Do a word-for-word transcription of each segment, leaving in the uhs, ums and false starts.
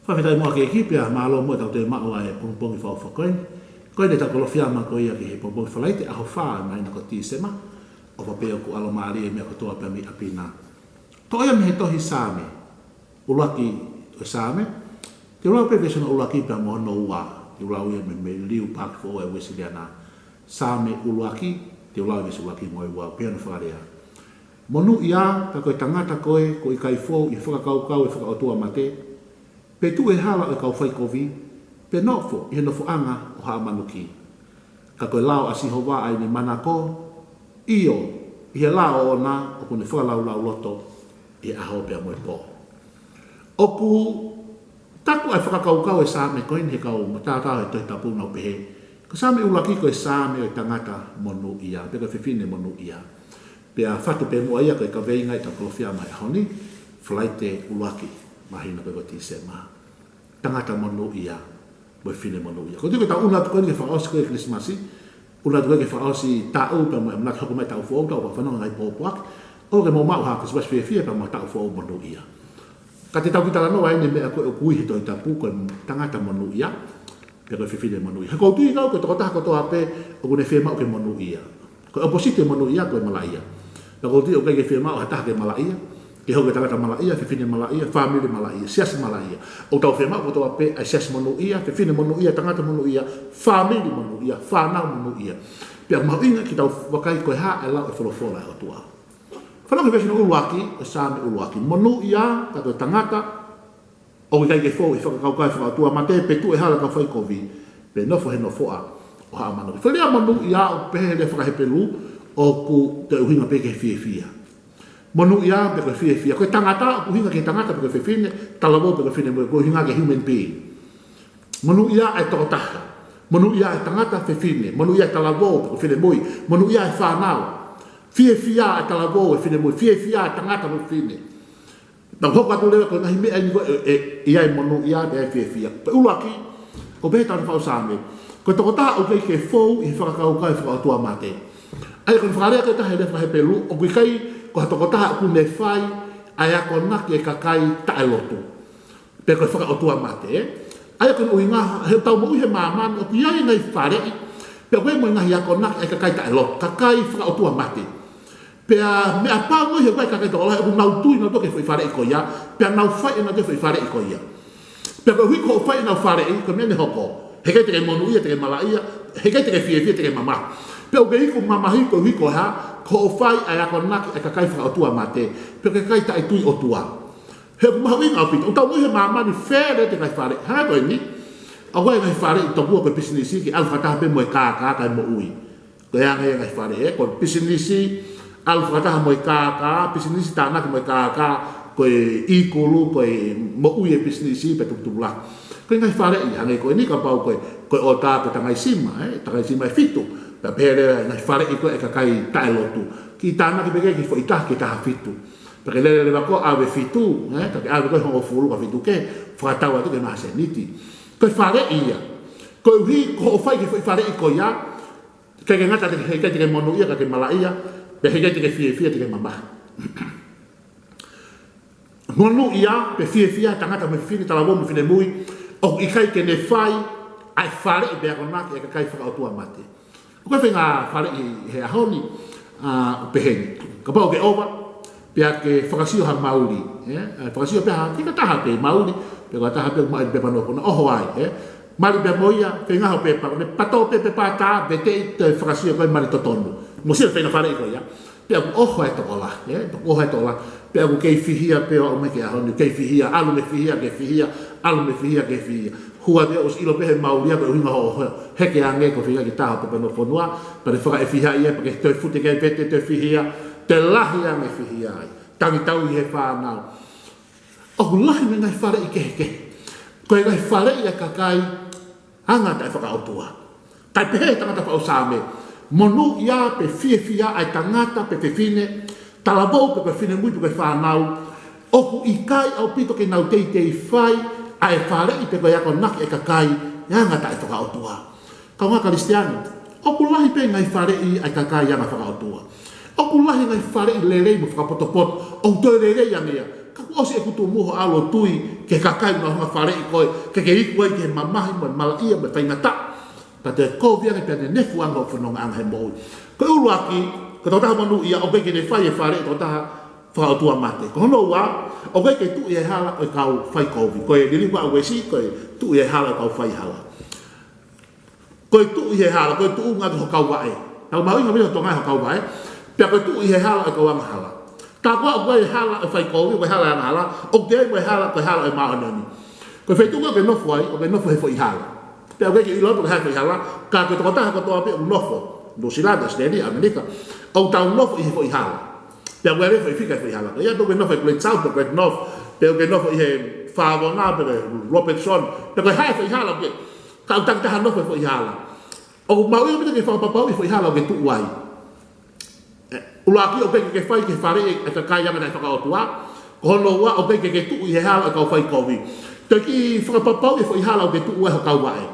Fakafetaʻi muʻa ki he ʻEiki pea mālō muʻa ʻetau toe maʻu ʻa e pongipongi fakaʻofa ko eni. Ko eni ʻetau Kalofiama ko ia ki he pongipongi Falaite, ʻaho fā ʻo e māhina ko Tīsema. ʻOfa pē ʻoku ʻalomālie e meʻa kotoa pē mei ʻapi na. Toʻo ia mei he tohi Saame, ʻuluaki ʻo e Saame. Te u lau pē veesi hono ʻuluaki pea mo hono ua. Te u lau ia mei, mei he liliu paaki foʻou ʻa e Uēsiliana. Saame ʻuluaki, te u lau veesi ʻuluaki mo e ua, pea ʻoku fakalea: Monūʻia, ka ko e tangata koe, kuo ʻikai fou ʻi he fakakaukau ʻo e fakaʻotuamate, pe tuʻu he hala ʻo e kau faikovi, pe nofo ʻi he nofoʻanga ʻo haʻa manuki. Ka ko e lao ʻa Sihova ʻa ʻene manako, ʻio, ʻi he lao ʻoʻona ʻoku ne fakalaulauloto ʻi he ʻaho pea mo e pō. ʻOku taku ʻa e fakakaukau ʻo e Saame ko eni ʻe he kau matātā he Tohi Tapu ʻoku nau pehē, ko e Saame ʻuluaki ko e Saame ʻo e tangata monūʻia, pe ko e fefine monūʻia. Pea fatu pē muʻa ia ko e kaveinga ʻetau Kalofiama he ʻaho ni, Falaite ʻuluaki, māhina ko ē ko Tīsema. Tangata monūʻia mo e fefine monūʻia. Ko e tuʻu ke tau ʻunu atu ko eni ki he fakaʻosi ko ē ʻo e Kilisimasi, ʻunu atu ko ē ki he fakaʻosi taʻu, pea mo e ʻamanaki hoko mai e taʻu foʻou, tau fanongo ngaahi pōpoaki, ʻo ke mou maʻu ha Kilisimasi fiefia pea mo e taʻu foʻou monūʻia. Ka te tau kiʻi talanoa ʻi he meʻa ko ē ʻoku ui he Tohi Tapu ko e tangata monūʻia, pe ko e fefine monūʻia. He ʻoku ou tui au ko e tokotaha kotoa pē ʻoku ne fiemaʻu ke monūʻia. Ko e ʻopositi ʻo e monūʻia ko e malaʻia. Pea ʻoku ou tui ʻoku ʻikai ke fiemaʻu ha taha ke malaʻia, ke hoko ko e tangata malaʻia, fefine malaʻia, fāmili malaʻia, siasi malaʻia. ʻOku tau fiemaʻu kotoa pē ʻa e siasi monūʻia, fefine monūʻia, tangata monūʻia, fāmili monūʻia, fānau monūʻia. Pea mahuʻinga ke tau vakai ko e hā ʻa e lau ʻa e folofola ʻa e ʻOtua. Fanongo ki he veesi hono ʻuluaki ʻo e Saame ʻuluaki: Monūʻia, ka ko e tangata ʻoku ʻikai ke fou ʻi he fakakaukau ʻo e fakaʻotuamate, pe tuʻu he hala ʻo e kau faikovi, pe nofo he nofoʻanga ʻo haʻa manuki. Ko e lea monūʻia ʻoku pehē he lea faka-Hepelū ʻoku toe ʻuhinga pē ki he fiefia. Monūʻia pe ko e fiefia. Ko e tangata ʻoku ʻuhinga ki he tangata pe ko e fefine, talavou pe ko e finemui, ʻoku ʻuhinga ki he human being. Monūʻia e tokotaha. Monūʻia e tangata, fefine. Monūʻia e talavou pe ko e finemui. Monūʻia e fānau. Fiefia e talavou, e finemui. Fiefia e tangata mo e fefine. Pea ʻoku hoko atu leva ko e ngaahi meʻa eni ko ē, ʻe, ʻe, ʻi ai e monūʻia, ʻe ai e fiefia. Pea ʻuluaki, ʻoku pehē ʻe he talanoa faka-Saame, ko e tokotaha ʻoku ʻikai ke fou ʻi he fakakaukau ʻo e fakaʻotuamate. ʻA ia ko e fakalea ko ē ʻe taha he lea faka-Hepelū, ʻoku ʻikai ko ha tokotaha ʻoku ne fai ʻa e akonaki ʻa e kakai taʻelotu, pe ko e fakaʻotuamate, ē? ʻA ia ko hono ʻuhinga, he ʻoku tau moʻui he māmani, ʻoku ʻi ai e ngaahi faleʻi, pea ʻoku ʻi ai mo e ngaahi akonaki ʻa e kakai taʻelotu, kakai fakaʻotuamate. Pea meʻa pau mo ia he ʻoku ʻi ai e kakai tokolahi ʻoku nau tui nautolu ki he foʻi faleʻi ko ia, pea nau fai ʻe nautolu e foʻi faleʻi ko ia. Pea koeʻuhi ko hoʻo fai ʻenau faleʻi, ko e meʻa ʻe hoko. Heʻikai te ke monūʻia, te ke malaʻia, heʻikai te ke fiefia, te ke mamahi. Pea ʻoku ke iku mamahi koeʻuhi ko e hā, ko hoʻo fai ʻa e akonaki ʻa e kakai fakaʻotuamate, pe ko e kakai taʻetui ʻOtua. He ʻoku mahuʻinga ʻaupito, ʻoku tau moʻui he māmani fele ʻete ngaahi faleʻi. Hangē ko eni, ʻoku ʻi ai e ngaahi faleʻi tokua ko e pisinisi ke ʻalu fakataha pē mo e kākā kae moʻui. Ko e anga ia e ngaahi faleʻi, ē, ko e pisinisi, ʻalu fakataha mo e kākā, pisinisi tānaki mo e kākā, ko e ikulu, ko e moʻui e pisinisi, pea tuputupulaki. Ko e ngaahi faleʻi, hangē ko eni kapau ko e, ko e ʻota ko e tangaisima, ē, tangaisima ʻe fitu, pea pehē leva e ngaahi faleʻi ko ē ʻa e kakai taʻelotu. Kiʻi tānaki pē ke kiʻi foʻi taha ki he taha fitu. Pea ke lele leva koe ʻave fitu, ē, ka ke ʻave koe hongofulu ka fitu ke, fakatau atu ke maʻu ha sēniti. Ko e faleʻi ia. Koeʻuhi, ko hoʻo fai ki he foʻi faleʻi ko ia, ʻikai ke ngata he, heʻikai te ke monūʻia ka ke malaʻia, pea heʻikai te ke fiefia te ke mamahi. Monūʻia pe fiefia e tangata mo e fefine, talavou mo e finemui, ʻoku ʻikai ke ne fai ʻa e faleʻi pe akonaki ʻa e kakai fakaʻotuamate. ʻOku ʻi ai e faʻahinga faleʻi he ʻaho ni, ʻa, ʻoku pehē ni. Kapau ʻoku ke ʻova, pea ke fakasio ha mauli, ē? ʻE, fakasio pē ha, ʻikai ke taha pē mauli, pe ko ha taha pē maʻu e pepa noa ko na ʻoho ai, ē? Mali pē mo ia, feinga hoʻo pepa, ko e pato pē pepa tā, veteʻi toe fakasio ko e mali totonu. Mo sio faʻahinga faleʻi ko ia. Pea ʻoku ʻoho e tokolahi, ē? Ō ʻoho e tokolahi. Pea ʻoku kei fihia pē ʻo aʻu mai ki he ʻaho ni, kei fihia, ʻalu mei he fihia ki he fihia, ʻalu mei he fihia ki he fihia. Hua te ʻosi ʻilo pē he mauli ia ko e ʻuhinga hoʻo, hoʻo heke ange ko e feinga ke taha ho pepa noa fonua, pea te fakaʻefiha ia, pea ke toe fute ki ai e vete, toe fihia, toe lahi ange e fihia ai. Tangi tau ʻi he fānau. ʻOku lahi mo e ngaahi faleʻi kehekehe. Ko e ngaahi faleʻi ʻa e kakai anga taʻefakaʻotua. Kae pehē ʻe he tangata fakaʻosi Saame, monūʻia pe fiefia ʻa e tangata pe fefine, talavou pe ko e finemui pe ko e fānau, ʻoku ʻikai ʻaupito ke nau teitei fai ʻa e faleʻi pe ko e akonaki ʻa e kakai anga taʻefakaʻotua. Kāinga Kalisitiane, ʻoku lahi pē ngaahi faleʻi ʻa e kakai anga fakaʻotua. ʻOku lahi ngaahi faleʻi lelei mo fakapotopoto, ʻoku toe lelei ange ia. Ka kuo ʻosi ʻeku tumu hoʻo ʻalu ʻo tui ki he kakai ʻoku nau hanga ʻo faleʻi koe, ke ke iku ai ki he mamahi mo e malaʻia mo e faingataʻa. Pea toe kovi ange pea nenefu ange hoʻo fonongaʻanga he moʻui. Ko e ʻuluaki, ko e tokotaha monūʻia ʻoku ʻikai ke ne fai e faleʻi e tokotaha fakaʻotuamate. Ko hono ua, ʻoku ʻikai ke tuʻu ʻi he hala ʻo e kau faikovi. Ko e liliu ʻa Uesi, ko e tuʻu ʻi he hala ʻo e kau faihala. Ko e tuʻu ʻi he hala, ko e tuʻunga ki ho kauvaʻe. Tau mahuʻinga ʻaupito ho toʻonga ʻi ho kauvaʻe. Pea ko e tuʻu ʻi he hala ʻo e kau angahala. Ka ko e hala ʻo e faikovi, ko e hala ʻo e angahala, ʻoku ʻi ai mo e hala, ko e hala ʻo e māʻoniʻoni. Ko e feituʻu ʻoku ke nofo ai, ʻoku ke nofo he foʻi hala. Pea ʻoku ʻikai ke ʻilo pe ko e hā e foʻi hala, ka ko e tokotaha kotoa pē ʻoku nofo. Nuʻusila, ʻAositelēlia, ʻAmelika. ʻOku tau nofo ʻi he foʻi hala. Pea ʻoku ʻi ai e foʻi fika e foʻi hala. Ko ia pē ʻoku ke nofo he Great South, pe Great North, pe ʻoku ke nofo ʻi he Favona, pe Robertson, pe ko e hā e foʻi hala ʻoku ke. Ka ʻoku takitaha nofo he foʻi hala. ʻOku mahuʻinga ʻaupito ke fakapapauʻi e foʻi hala ʻoku ke tuʻu ai. ʻUluaki, ʻoku ʻikai ke ke fai ke faleʻi e kakai anga taʻefakaʻotua. Ko hono ua, ʻoku ʻikai ke ke tuʻu ʻi he hala ʻo e kau faikovi. Toe kiʻi fakapapauʻi e foʻi hala ʻoku ke tuʻu ai ho kauvaʻe.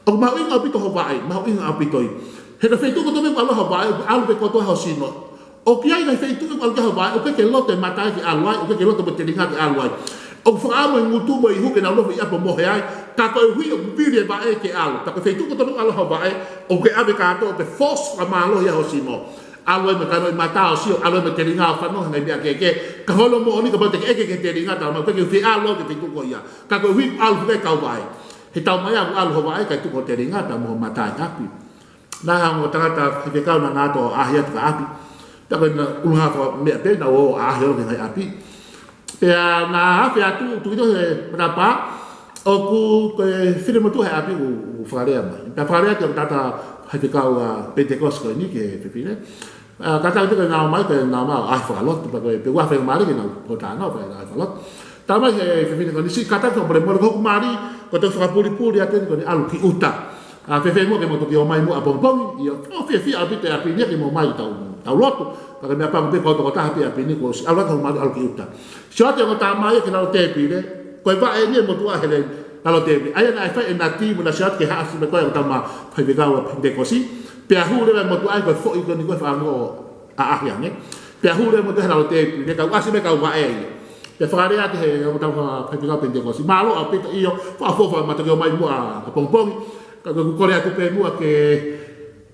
ʻOku mahuʻinga ʻaupito ho vaʻe, mahuʻinga ʻaupito ia. He ko e feituʻu kotoa pē ʻoku ʻalu ai ho vaʻe, ʻoku ʻalu pē kotoa ho sino. ʻOku ʻi ai e ngaahi feituʻu ʻoku ʻalu ki ai ho vaʻe, ʻoku ʻikai ke loto e mata ke ʻalu ai, ʻoku ʻikai ke loto mo e telinga ke ʻalu ai. ʻOku fakaʻamu e ngutu mo e ihu ke nau nofo ʻi ʻapi ʻo mohe ai, ka koeʻuhi ʻoku vili e vaʻe ke ʻalu. Ka ko e feituʻu kotoa pē ʻoku ʻalu ai ho vaʻe, ʻoku ke ʻave kātoa, ʻoku ke force fakamālohi ai ho sino. ʻAlu ai mo e kanoʻi mata ʻo sio, ʻalu ai mo e telinga ʻo fanongo he ngaahi meʻa kehekehe, ka ko hono moʻoni kapau te ke ʻeke ki he telinga, talamai ʻoku ʻikai ke u fie ʻalu au ki he feituʻu ko ia. Ka koeʻuhi ʻoku ʻalu pē e kau vaʻe. He taumaiā ʻoku ʻalu ho vaʻe kae tuku ho telinga pea mo ho mata ʻi ʻapi. Naʻe ʻi ai ha ongo tangata faifekau naʻa na ō ʻo ʻaʻahi atu ki ha ʻapi. Pea ko ʻena ʻulungaanga fakameʻa pē naʻa na ō ʻo ʻaʻahi holo ki he ngaahi ʻapi. Pea naʻe afe atu, tuku ʻi he matapā, ʻoku ko e fefine motuʻa he ʻapi ʻoku, ʻoku fakalea mai. Pea fakalea atu e tangata faifekau ʻa Penitekosi ko eni ki he fefine. ʻA, kātaki pē ke nau ō mai, ke nau ō mai ʻo ʻaʻahi fakalotu, pea ko e, pea ʻoku ʻi ai e faingamālie ke nau kutā ʻo ʻaʻahi fakalotu. Talamai ʻe he fefine ko eni, siʻi kātaki fakamolemole, ko hoku mali, kuo u fakapulipuli atu eni kuo ne ʻalu ki ʻuta. ʻA, fēfē muʻa ke mou toki ō mai muʻa ʻapongipongi, ʻio, ʻoku fiefia ʻaupito e ʻapi ni ke mou ō mai tau, tau lotu. Ka ko e meʻapango pē ko e tokotaha pē ʻapi ni kuo ʻosi ʻalu atu hoku mali ʻalu ki ʻuta. Sio atu e ongo tama ia ki lalo tēpile, ko e vaʻe eni ʻoku motuʻa he lalo tēpile. ʻA ia naʻe fai ʻena timu naʻa sio atu ke haʻasi mai ko e ongo tama faifekau ʻa Penitekosi. Pea hū leva e motuʻa ia ko e foʻi ko eni ko e fāngo ʻaʻahi ange. Pea hū leva e motuʻa he lalo tēpile, ka ʻoku ʻasi mai e kau vaʻe ia. Pea fakalea atu ʻe he ongo tama faifekau Penitekosi, mālō ʻaupito, ʻio, fakaʻofoʻofa ke ma toki ō mai muʻa ʻapongipongi. Ka ko ʻeku kole atu pē muʻa ke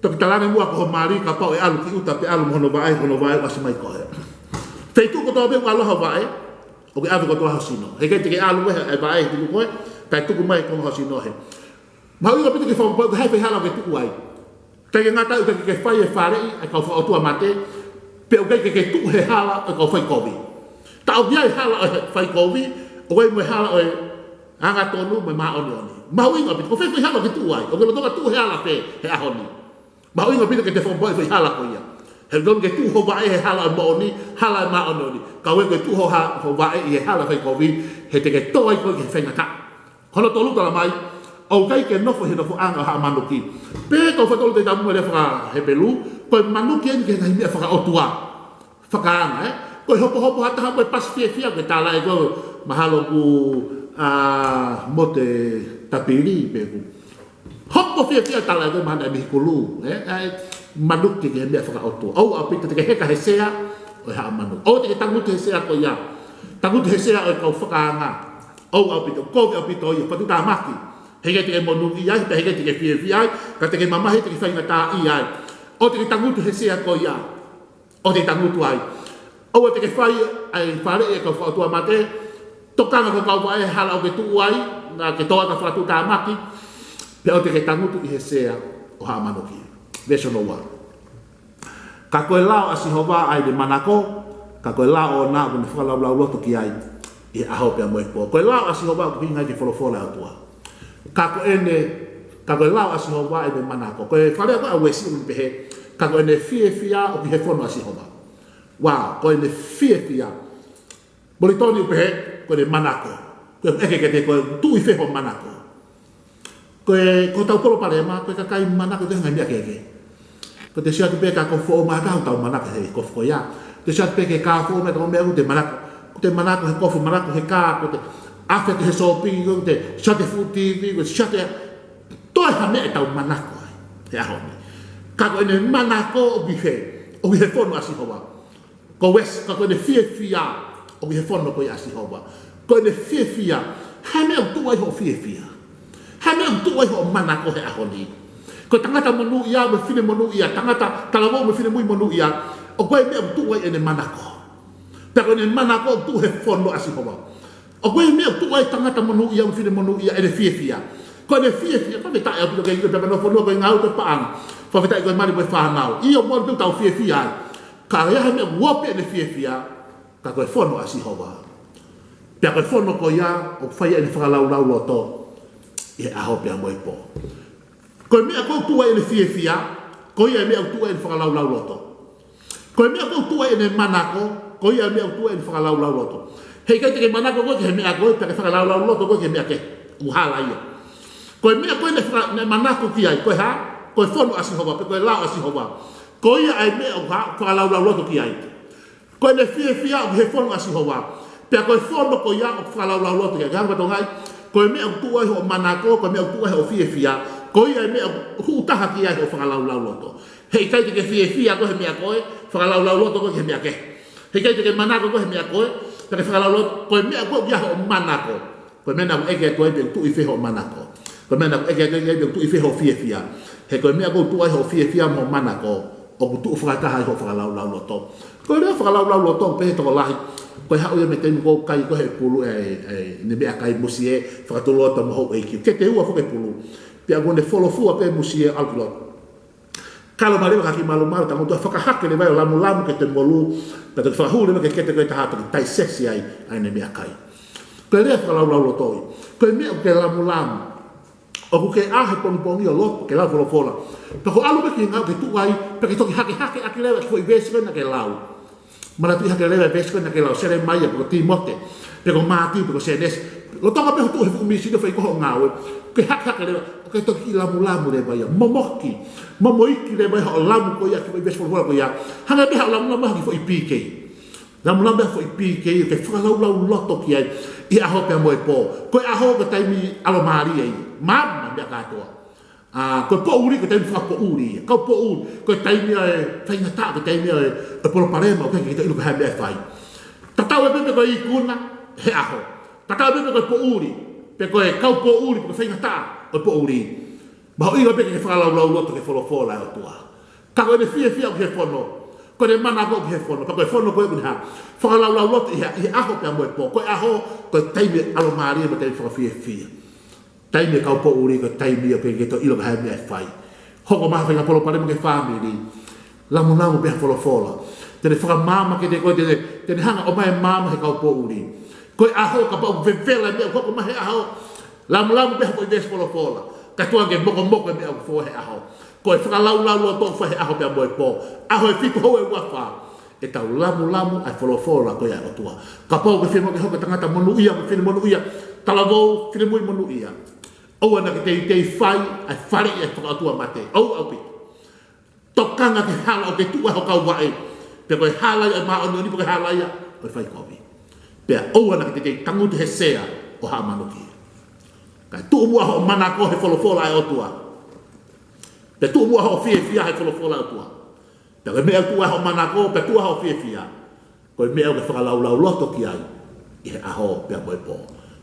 toki talaange muʻa ko ho mali kapau ʻe ʻalu ki ʻuta pe ʻalu mo hono vaʻe, hono vaʻe ʻoku ʻasi mai ko ē. Feituʻu kotoa pē ʻoku ʻalu ai ho vaʻe, ʻoku ke ʻave kotoa ho sino. He ʻikai te ke ʻalu ʻe he, ʻe he vaʻe he tuku ko ē, kae tuku mai e konga ho sino hē. Mahuʻinga ʻaupito ke fakapapauʻi ko e hā e foʻi hala ʻoku ke tuʻu ai. ʻIkai ke ngata ai, ʻoku ʻikai ke ke fai e faleʻi ʻa e kau fakaʻotuamate, pe ʻoku ʻikai ke ke tuʻu he hala ʻo e kau faikovi. Ka ʻoku ʻi ai e hala ʻo e faikovi, ʻoku ʻi ai mo e hala ʻo e angatonu mo e māʻoniʻoni. Mahuʻinga ʻaupito, ko fē e foʻi hala ʻoku ke tuʻu ai, ʻoku ke lolotonga tuʻu he hala fē he ʻaho ni. Mahuʻinga ʻaupito ke te fakapapauʻi e foʻi hala ko ia. He ʻoku ke tuʻu ho vaʻe he hala ʻo e moʻoni, hala ʻo e māʻoniʻoni. Ka ʻoku ke tuʻu ho ha-, ho vaʻe ʻi he hala faikovi, he te ke tō ai koe ki he faingataʻa. Ko hono tolu, talamai, ʻoku ʻikai ke nofo he nofoʻanga ʻo haʻa manuki. Pea ko e fakalea ʻe taha mo e lea faka-Hepelū, ko e manuki eni ki he ngaahi meʻa fakaʻotua. Fakaanga, ē? Ko e hopohopo ha taha mo e pasi fiefia, ko e tala ē ko e mahalo ʻoku, ʻa, motu e tapili pe ʻoku hopo fiefia, tala ē ko e mahalo ʻe mihi kulū, ē? ʻA e manuki ki he meʻa fakaʻotua. ʻOua ʻaupito te ke heka he sea ʻo e haʻa manuki. ʻOua te ke tangutu he sea ko ia. Tangutu he sea ʻo e kau fakaanga. ʻOua ʻaupito, kovi ʻaupito ia, fatu tāmaki. He ʻikai te ke monūʻia ai, pea he ʻikai te ke fiefia ai, ka te ke mamahi, te ke faingataʻaʻia ai. ʻOua te ke tangutu he sea ko ia. ʻOua te ke tangutu ai. ʻOua te ke fai ʻa e faleʻi ʻa e kau fakaʻotuamate, tokanga ki ho kau vaʻe he hala ʻoku ke tuʻu ai, naʻa ke tō ai ka fatu tāmaki, pea ʻoua te ke tangutu ʻi he sea ʻo haʻa manuki. Veesi hono ua. Ka ko e lao ʻa Sihova ʻa ʻene manako, ka ko e lao ʻoʻona ʻoku ne fakalaulauloto ki ai ʻi he ʻaho pea mo e pō. Ko e lao ʻa Sihova ʻoku ʻuhinga ki he folofola ʻa e ʻOtua. Ka ko ʻene, ka ko e lao ʻa Sihova ʻa ʻene manako. Ko e fakalea ko ē ʻa Uesi ʻoku ne pehē, ka ko ʻene fiefia ʻoku ʻi he fono ʻa Sihova. Wow, ko ʻene fiefia. Moulitoni ʻoku pehē, ko ʻene manako. Ko e ʻeke kiate koe, tuʻu ʻi fē hoʻo manako. Ko e, ko hotau palopalema, ko e kakai manako ki he ngaahi meʻa kehekehe. Ko ʻete sio atu pē ki ha kofu foʻou mataʻu, tau manako he kofu ko ia. ʻEte sio atu pē ki ha kā foʻou mataʻu, meʻa ʻoku te manako. Ko ʻete manako he kofu, manako he kā, ko ʻete ʻave ki he sōpingi, ko ʻete sio atu he fuʻu TV, ko ʻete sio atu he, toe ha meʻa ʻe tau manako ai he ʻaho ni. Ka ko ʻene manako ʻoku ʻi fē, ʻoku ʻi he fono ʻa Sihova. Ko Uesi, ka ko ʻene fiefia ʻoku ʻi he fono ko ia ʻa Sihova. Ko ʻene fiefia, ha meʻa ʻoku tuʻu ai hoʻo fiefia. Ha meʻa ʻoku tuʻu ai hoʻo manako he ʻaho ni. Ko e tangata monūʻia, mo e fefine monūʻia, tangata talavou mo e finemui monūʻia, ʻoku ʻi ai e meʻa ʻoku tuʻu ai ʻene manako. Pea ko ʻene manako ʻoku tuʻu he fono ʻa Sihova. ʻOku ʻi ai e meʻa ʻoku tuʻu ai e tangata monūʻia mo e fefine monūʻia, ʻene fiefia. Ko ʻene fiefia, fakafetaʻi ʻaupito ki he ʻEiki pea mo hono fonua, ko e ngāue, ko e paʻanga. Fakafetaʻi ko e mali mo e fānau. ʻIo, moʻoni pē ʻoku tau fiefia ai. Ka ʻi ai ha meʻa ʻoku ope ʻene fiefia, ka ko e fono ʻa Sihova. Pea ko e fono ko ia ʻoku fai ai ʻene fakalaulauloto ʻi he ʻaho pea mo e pō. Ko e meʻa ʻoku tuʻu ai ʻene fiefia, ko ia e meʻa ʻoku tuʻu ai ʻene fakalaulauloto. Ko e meʻa ʻoku tuʻu ai ʻene manako, ko ia e meʻa ʻoku tuʻu ai ʻene fakalaulauloto. Heʻikai te ke manako koe ki he meʻa ko ē, pea ke fakalaulauloto koe ki he meʻa kehe, ʻoku hala ia. Ko e meʻa ko ē naʻe faka-, naʻe manako ki ai, ko e hā? Ko e fono ʻa Sihova, pe ko e lao ʻa Sihova. Ko ia e meʻa ʻoku hā? Fakalaulauloto ki ai. Ko ʻene fiefia ʻoku ʻi he fono ʻa Sihova. Pea ko e fono ko ia ʻoku fakalaulauloto ki ai. Ke hanga ʻo tongai, ko e meʻa ʻoku tuʻu ai hoʻo manako, ko e meʻa ʻoku tuʻu ai hoʻo fiefia, ko ia e meʻa ʻoku hū taha ki ai hoʻo fakalaulauloto. Heʻikai te ke fiefia koe he meʻa ko ē, fakalaulauloto koe ki he meʻa kehe. Heʻikai te ke manako koe he meʻa ko ē, pea ke fakalaulauloto, ko e meʻa ko ē ʻoku ʻi ai hoʻo manako. Ko e meʻa naʻa ku ʻeke atu ai pe ʻoku tuʻu ʻi fē hoʻo manako. Ko e meʻa naʻa ku ʻeke atu ai pe ʻoku tuʻu ʻi fē hoʻo fiefia. He ko e meʻa ʻoku tuʻu ai hoʻo fiefia mo hoʻo manako, ʻoku tuʻu fakataha ai hoʻo fakalaulauloto. Ko e lea fakalaulauloto, pehē ʻe he tokolahi, ko e haʻu ia mei he taimi ko ē kai ko ē he pulu ʻe, ʻe, ʻene meʻakai Musie, fakatulou atu mo houʻeiki. Kete ua foki e pulu. Pea ʻoku ne folofua pē Musie ʻalu ki loto. Kalo mai leva ka ki malumalu, tangutu ʻo fakahake leva e lamulamu ki he molū, pea toki fakahū leva ki he kete ko ē ʻe taha, toki taisesi ai ʻa ʻene meʻakai. Ko e lea fakalaulauloto ia. Ko e meʻa ʻoku ke lamulamu, ʻoku ke ʻā he pongipongi ʻo lotu, ke lau folofola. Pea ko e ʻalu pē ki he ngāue ke tuʻu ai, pea ke toki hakehake ʻaki leva e kiʻi foʻi veesi ko ē naʻa ke lau. Manatuʻi hake leva e veesi ko ē naʻa ke lau, Selemaia, pe ko Tīmote, pe ko Mātiu, pe ko Sēnesi. Lolotonga pē hoʻo tuʻu he fuʻu misini ʻo fai ko ē hoʻo ngāue, ke hakehake leva, ʻo ke toki lamulamu leva ia, momoki, momoiki leva ia hoʻo lamu ko ia ki he foʻi veesi folofola ko ia. Hangē pē haʻo lamulamu ha kiʻi foʻi P K. Lamulamu ha foʻi P K ʻo ke fakalaulauloto ki ai ʻi he ʻaho pea mo e pō. Ko e ʻaho ko e taimi ʻalomālie ia. Maama meʻa kātoa. ʻA, ko e poʻuli, ko e taimi fakapoʻuli ia. Kau poʻuli, ko e taimi ʻa e faingataʻa, ko e taimi ʻa e, ʻa e palopalema, ʻoku ʻikai ke ke toe ʻilo ko e hā e meʻa ʻe fai. Tatau ai pē pe ko e ikuna he ʻaho. Tatau ai pē pe ko e poʻuli, pe ko e kau poʻuli, pe ko e faingataʻa ʻo e poʻuli. Mahuʻinga pē ke ke fakalaulauloto ki he folofola ʻa e ʻOtua. Ka ko ʻene fiefia ʻoku ʻi he fono. Ko ʻene manako ʻoku ʻi he fono. Pea ko e fono ko ē ʻoku ne hā? Fakalaulauloto ʻi he, ʻi he ʻaho pea mo e pō. Ko e ʻaho, ko e taimi ʻalomālie mo e taimi fakafiefia. Taimi ʻa e kau poʻuli, ko e taimi ʻoku ʻikai ke toe ʻilo ko e hā e meʻa ʻe fai. Hoko mai ha faʻahinga palopalema ki he fāmili. Lamulamu pē ha folofola. Te ne fakamaama kiate koe, te ne, te ne hanga ʻo ʻomai e maama he kau poʻuli. Ko e ʻaho, kapau ʻoku vevela e meʻa ʻoku hoko mai he ʻaho, lamulamu pē ha foʻi veesi folofola. Kae tuku ange ke mokomoko e meʻa ʻoku fai he ʻaho. Ko e fakalaulauloto ʻoku fai he ʻaho pea mo e pō. ʻAho ʻe fitu, hou ʻe ua fā. ʻE tau lamulamu ʻa e folofola ko ia ʻa e ʻOtua. Kapau ʻoku ke fiemaʻu ke hoko ko e tangata monūʻia, mo e fefine monūʻia, talavou, finemui monūʻia, ʻoua naʻa ke teitei fai ʻa e faleʻi ʻa e fakaʻotuamate. ʻOua ʻaupito. Tokanga ki he hala ʻoku ke tuʻu ai ho kauvaʻe. Pe ko e hala ia ʻo e māʻoniʻoni, pe ko e hala ia ʻo e fai kovi. Pea ʻoua naʻa ke teitei tangutu he sea ʻo haʻa manuki. Kae tuʻu muʻa hoʻo manako he folofola ʻa e ʻOtua. Pea tuʻu muʻa hoʻo fiefia he folofola ʻa e ʻOtua. Pea ko e meʻa ʻoku tuʻu ai hoʻo manako, pea tuʻu ai hoʻo fiefia, ko e meʻa ʻoku ke fakalaulauloto ki ai ʻi he ʻaho pea mo e pō.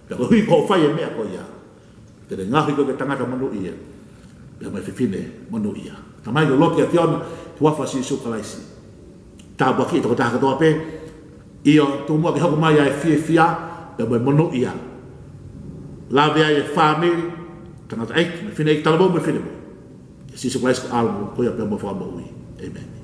Pea koeʻuhi ko hoʻo fai e meʻa ko ia, te ne ngaohi koe ko e tangata monūʻia pea mo e fefine monūʻia. Tamai, ʻoku ou lotu ki he ʻAfiona, ʻi he huafa ʻo Sīsū Kalaisi. Tāpuakiʻi e tokotaha kotoa pē. ʻIo, tuku muʻa ke hoko mai ʻa e fiefia pea mo e monūʻia. Lave ai e fāmili, tangataʻeiki mo e fineʻeiki, talavou mo e finemui. ʻIa Sīsū Kalaisi ko e ʻAlo ko ia pea mo e Fakamoʻui. ʻĒmeni.